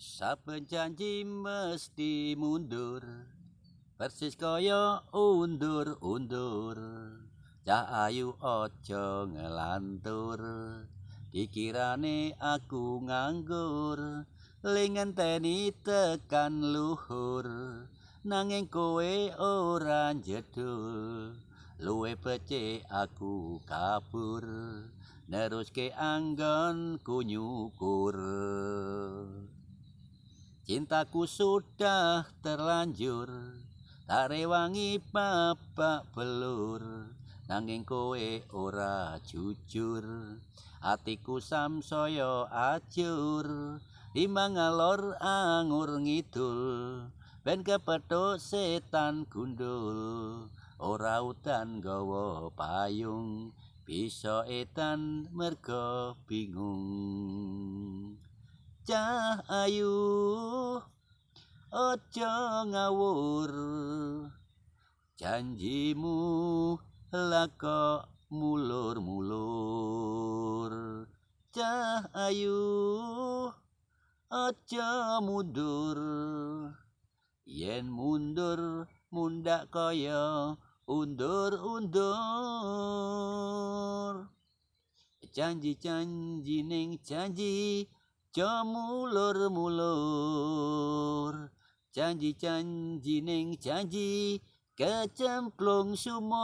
Saben janji mesti mundur, persis kaya undur-undur. Cah ayu aja ngelantur, dikirane aku nganggur, le ngenteni tekan luhur. Nanging kowe ora njedul, luwih becik aku kabur, neruske anggonku nyukur. Cintaku sudah terlanjur, tak rewangi babak belur, nanging kowe ora jujur. Atiku samsaya ajur, timbang ngalor angur ngidul, ben kepethuk setan gundul. Ora udan gawa payung, bisa edan merga bingung. Cah ayu aja ngawur, janjimu lha kok mulur-mulur. Cah ayu aja mundur, yen mundur mundak kaya undur-undur. Janji-janji ning janji aja mulur-mulur, janji-janji ning janji kecemplung sumur.